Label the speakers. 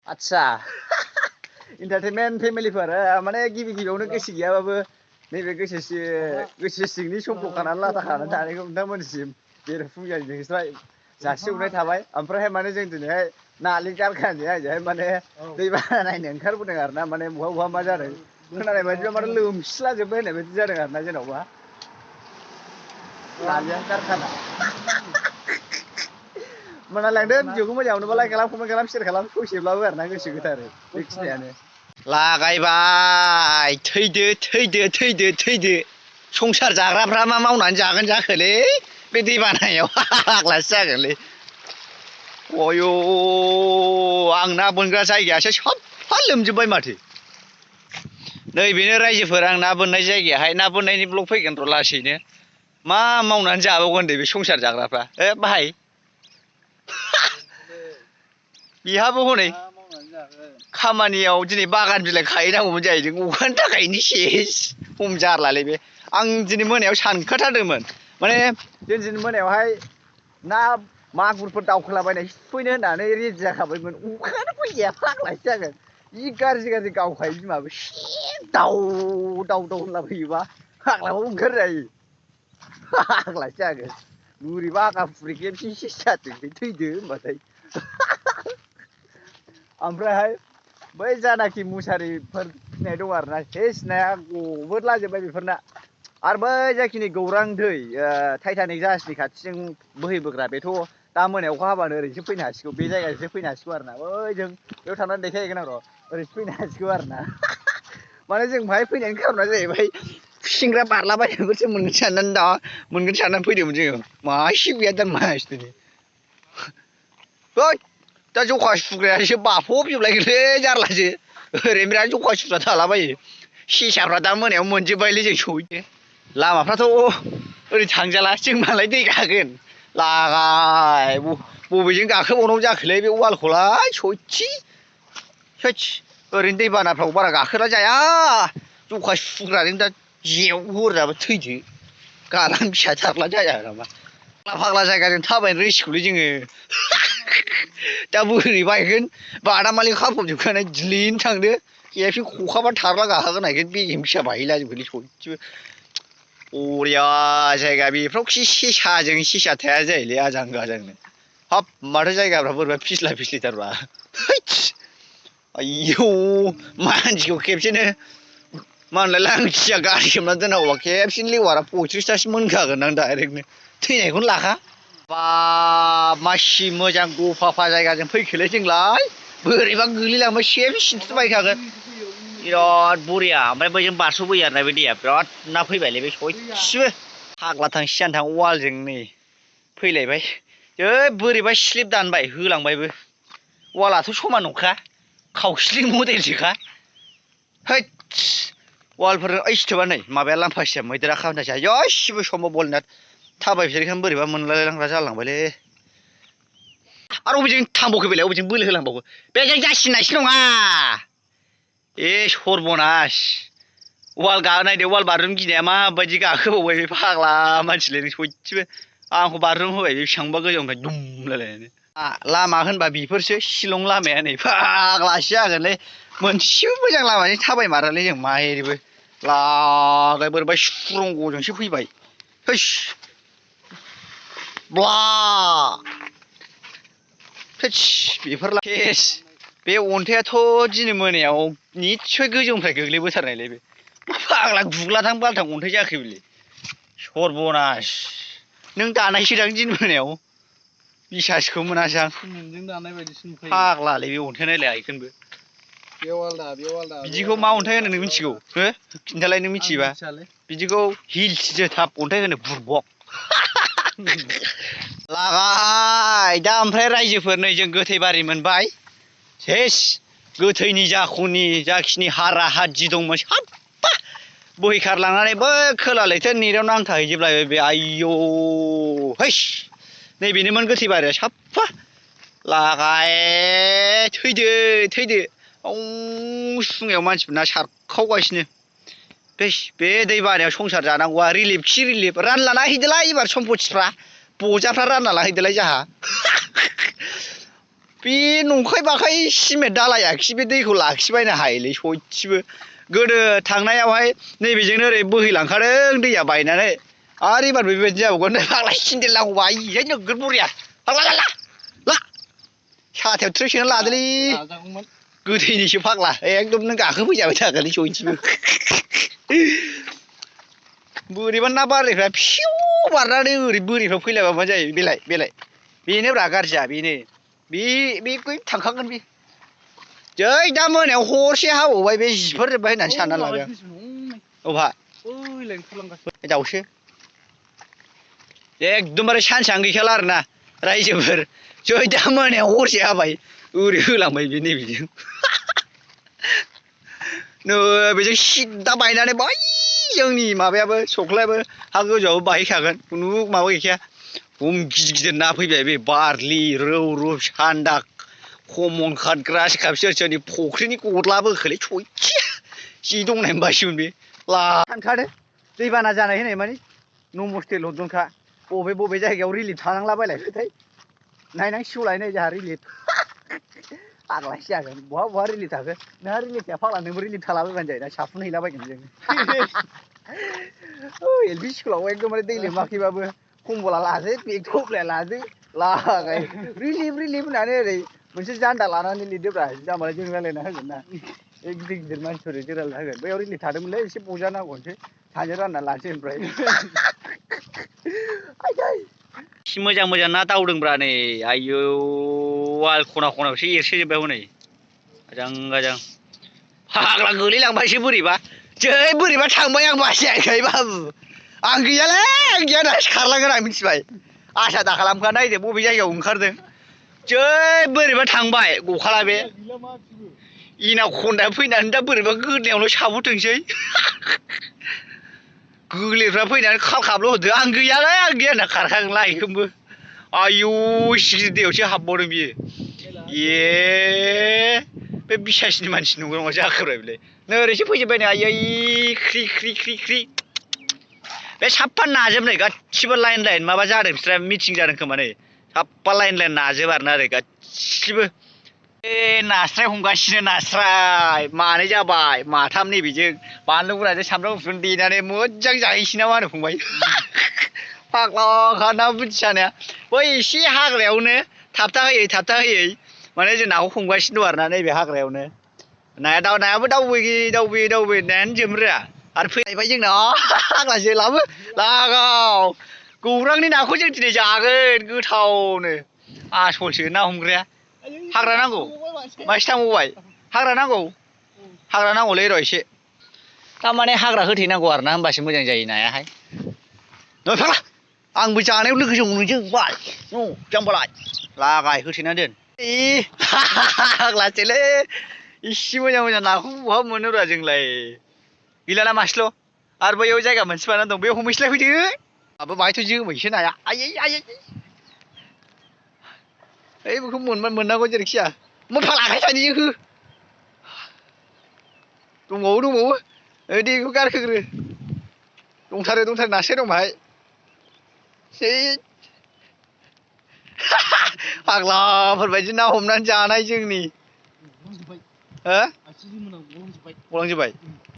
Speaker 1: आच्छा इन्टारटेनमेन्ट फेमिलिफोर माने गिबि गिबियावनो गोसो गैयाबाबो नैबे गोसो सिंनि समखौ खानानै लाखानानै थानायखौ नोंथांमोननिसिम बेरेफुंजानिफ्राय जासिहरनाय थाबाय। ओमफ्रायहाय माने जों दिनैहाय नालिं गारखानिहाय माने दैबाना नायनो ओंखारबोदों आरो ना माने बहा मा जादों खोनानाय बायदिबा माने लोमस्लाजोब्बाय होननाय बायदि जादों आरो ना जेन'बा नालिया कारखाना mana लांदों भिडिअखौ मोजां मोनोबा लाइक खालाम कमेन्ट खालाम शेयार खालाम ससेब्लाबो आरोना गोसो गोथारै बेखिनियानो लागायबाय थैदो संसार जाग्राफ्रा मा मावनानै जागोन जाखोलै बे दै बानायाव फाग्लासो जागोनलै अयौ आं ना बोनग्रा जायगायासो साफा लोमजोबबाय माथो नैबेनो रायजोफोर आं ना बोननाय जायगायाहाय ना बोननायनि ब्लग फैगोन र' लासैनो मा मावनानै जाबावगोन दे बे संसार जाग्राफ्रा बाहाय बिहाबो हनै खामानियाव दिनै बागान बिलाइ खाहैनांगौमोन जाहैदों अखानि थाखायनो सेस हम जारलालै बे आं दिनै मोनायाव सानखाथारदोंमोन माने जों दिनै मोनायावहाय ना मागुरफोर दावखोलाबायनाय फैनो होननानै रेडि जाखाबायमोन अखायानो फैया फाग्लासो जागोन जि गाज्रि गावखायो बिमाबो दाउ होनलाबोयोबा फाग्लाबो ओंखारजायो फाग्लासो जागोन बोरैबा आगाफुरि खेबसे सेस जाथोंसै थैदो होनबाथाय ओमफ्रायहाय बै जानाखि मुसारिफोर फिनाय दं आरोना सेस नाया गबोदलाजोब्बाय बेफोरना आरो बै जाखिनि गौरां दै टाइटानिक जाहाजनि खाथिजों बोहैबोग्रा बेथ' दा मोनायाव अखा हाबानो ओरैसो फैनो हासिगौ बे जायगाजोंसो फैनो हासिगौ आरो ना बैजों बेयाव थांनानै देखायहैगोन आं र' ओरैसो फैनो हासिगौ आरो ना माने जों बाहाय फैनायनि खारना जाहैबाय खुसेंग्रा बारलाबायनायफोरसो मोनगोन साननानै फैदोंमोन जोङो मासे गैया दा मासे दिनै दा जखा सुग्रायासो बाफबजोबलायगोनलै जारलासो ओरैनो बिराद जखा सुग्रा थालाबायो सेसाफ्रा दा मोनायाव मोनजोब्बायलै जों सहैदो लामाफ्राथ' ओरै थांजाला जों मालाय दै गागोन लागाय बबेजों गाखोबावनांगौ जाखोलै बे वालखौलाय सयथि थोस ओरैनो दैबानाफ्राव बारा गाखोला जाया जखा सुग्राजों दा जेव हरजाबा थैदो गालां फिसाथारला जाया नामा फाग्ला जायगाजों थाबायनो रोंसिगौलै जोङो दा बोरै बायगोन बादामालि खाफबजोबखानाय दिलिन थांदो खेबसे खखाबा थारला गाखागोन नायगोन बेगें फिसा बाहैला जोबगोनलै सयथिबो बरिया जायगा बेफ्राव सेसा थाया जायोलै आजां गाजांनो हाब माथो जायगाफ्रा बोरैबा फिस्ला फिस्लिथारब्रा आयौ मानसिखौ खेबसेनो मा होनलाय लांथिया गारि सोमना दोननांगौबा खेबसेनो लेवारा 35थासो मोनखागोन आं डाइरेक्टनो थैनायखौनो लाखा बाब मासि मोजां गफाफा जायगाजों फैखोलै जोंलाय बोरैबा गोलैलांबा सेब सिन्थ्रि बायखागोन बिराद बरिया ओमफ्राय बैजों बारस'बोयो आरोना बे दैया बिराद ना फैबायलै बे सयथिबो फाग्ला थांसि जानो थां वालजों नै फैलायबाय जै बोरैबा स्लिप दानबाय होलांबायबो वालाथ' समान नंखा खावस्लिं मडेलसोखा हैद वालफोरजों ओइ सिथोबा नै माबाया लाम्फासिया मैदेरा खामथासिया गासिबो सम्भब बलनाथ थाबायफेरिखायनो बोरैबा मोनलायलांग्रा जालांबायलै आरो बबेजों थांबावखो बेलाय बबेजों बोलो होलांबावखो बेजों जासिननायसो नङा सर्बनाश वाल नायदो वाल बाररुम गिनाया माबायदि गाखोबावबाय बे फाग्ला मानसिलै नों सयथिबो आंखौ बाररुम होबाय बे बेसेबांबा गोजौनिफ्राय दुम लायलायनानै लामा होनबा बेफोरसो शिलं लामाया नै फाग्लासो जागोनलै मोनसेबो मोजां लामाजों थाबायमारालै जों माहेरबो लागाय बोरैबा सुरंगजोंसो फैबाय हैस ब्ला थोस बेफोरला सेस बे अन्थाइआथ' दिनै मोनायाव निस्सय गोजौनिफ्राय गोग्लैबोथारनायलै बे फाग्ला गुग्लाथां बाल्थां अन्थाइ जाखो बेलाय सर्बनाश नों दानायसोदां दिन मोनायाव बिसासखौ मोनासै आं
Speaker 2: नोंजों दानाय बायदिसो नुखायो
Speaker 1: फाग्लालै बे अन्थाइ नायलाय आइखोनबो
Speaker 2: बेयाव आलदा
Speaker 1: बिदिखौ मा अन्थाइ होनो नों मिथिगौ हो खिन्थालाय नों मिथियोबा बिदिखौ हिल्स जोथाब अन्थाइ होनो बुरबक लागाय दा ओमफ्राय रायजोफोर नै जों गोथै बारि मोनबाय सेस गोथैनि जाखिनि हारा हादि दंमोन साफा बोहैखारलांनानै बै खोला लैथो नेटाव नांथाहैजोबलायबाय बे आयौ हैस नैबेनोमोन गोथै बारिया साफा लागाय थैदो सुङायाव मानसिफोर ना सारखावगासिनो बे दै बानायाव संसार जानांगौआ रिलिफ खि रिलिफ रानलाना हैदोलाय एबार सम्पथिफ्रा बजाफ्रा रानना लाहैदोलाय जाहा बे नंखाय बाखाय सिमेन्ट दालायाखि बे दैखौ लाखिबायनो हायोलै सयथिबो गोदो थांनायावहाय नैबेजोंनो ओरै बोहैलांखादों दैया बायनानै आरो एबार बेबायदि जाबावगोन फाग्ला सेन्देल नांगौबा आइयै नोगोद बरिया फाग्ला ला ला साथायाव ट्रे सोना लादोलै
Speaker 2: लाजागौमोन
Speaker 1: गोथैनिसो फाग्ला एकदम नों गाखोफैजाबाय थागोनलै सयथिबो बोरैबा ना बारनायफ्रा फिउ बारनानै ओरै बोरिफ्राव फैलायबा मा जायो बेलाय बेनोब्रा गाज्रिया बेनो बे थांखागोन बे जै दा मोनायाव हरसे हाबावबाय बे जिफोर जोब्बाय होननानै सानना लाबाय आं अबहा दाउसो एकदमबारे सानसेयानो गैखाला आरोना रायजोफोर जै दा मोनायाव हरसे हाबाय ओरै होलांबाय बे नैबेजों बेजों सिद्दा बायनानै बै जोंनि माबायाबो सख्लायाबो हा गोजौआवबो बायहैखागोन खुनु माबा गैखाया खम गिदिर गिदिर ना फैबाय बे बारलि रौ सान्दा कमन काट ग्रास काप सोरनि फुख्रिनि गदला बोखोलै सयथिया जि दंनाय बायसिमोन बे सानखादो दैबाना जानाय होनाय माने नमस्ते लद्दनखा बबे जायगायाव रिलिफ थानांलाबायलायखोथाय नायनांसिगौलाय नै जोंहा रिलिफ फाग्लासो जागोन बहा रिलिफ थाखो नोंहा रिलिफ थाया फाग्ला नोंबो रिलिफ थालाबायबानो जायो ना साफुन हैलाबायगोन जों एल पि स्कुलाव एकदमबारे दै लोमाखैबाबो कम्बला लादो बेग थफ्लाया लादो लागाय रिलिफ होननानै ओरै मोनसे जान्दा लानानै लिरदोब्रा जाम्बालाय जों रायलायना होगोन ना बे गिदिर गिदिर मानसिफोर जों रायलायना होगोन बैयाव रिलिफ थादोंमोनलै एसे बजा नांगौसै सानैजों रानना लानोसै ओमफ्राय मोजां ना दावदोंब्रा नै आयौ वाल खना खनायावसो एरसोजोब्बाय हनै आजां फाग्ला गोलैलांबायसो बोरैबा जै बोरैबा थांबाय आं बासियाखै बाबु आं गैयालै आं गैया दासो खारलांगोन आं मिथिबाय आसा दा खालामखा नायदो बबे जायगायाव ओंखारदों जै बोरैबा थांबाय गखाला बे इना खन्दाया फैनानै दा बोरैबा गोदनायावल' साबोथोंसै गोलेरफ्रा फैनानै खालखाबल' होदो आं गैयालै आं गैया होनना खारखागोन लायखोमबो आयौ सिगिदिर दैयावसो हाबबावदों बियो ए बे बिसासनि मानसि नंगौ नङा जाखोब्रा बेलाय नोरैसो फैजोब्बाय नै आयै ख्रि बे साफा नाजोब नै गासिबो लाइन माबा जादों बिस्रा मिटिं जादों खोमा नै साफा लाइन नाजोब आरोना ओरै गासिबो ए नास्राय हमगासिनो नास्राय मानै जाबाय माथाम नैबेजों बानलु गोरानजों सामब्राम गुफुर देनानै मोजां जाहैसै ना मा होनो फंबाय फाग्ला ना बुदिसानाया बै एसे हाग्रायावनो थाबथा होयै माने जों नाखौ हमगासिनो दं आरोना नैबे हाग्रायावनो नायाबो दावबोयै नायानो जोबनो रोङा आरो फैलायबाय जोंनाव फाग्ला जोलाबो लागाव गौरांनि नाखौ जों दिनै जागोन गोथावनो आसलसो ना हमग्राया हाग्रा नांगौ मासे थांबावबाय हाग्रा नांगौलै र' एसे थारमाने हाग्रा होथेनांगौ आरोना होमबासो मोजां जायो नायाहाय नै फाग्ला आंबो जानायाव लोगोजों मोनजों बाल जाम्बालाय लागाय होथेना दोन फाग्लासोलै इसे मोजां नाखौ बहा मोनोब्रा जोंलाय गैलाना मासेल' आरो बैयाव जायगा मोनसे बानानै दं बेयाव हमहैस्लाय फैदो माबा बाहायथ' जोमैसो नाया आयै ओइ बेखौ मोननांगौ जेरैखि जाया फाग्ला आखाय सानैजों हो दंबावो दे बेखौ गारखोग्रो दंथारो नास्राय दं बाहाय फाग्लाफोरबायदि ना हमनानै जानाय जोंनि हो गलांजोब्बाय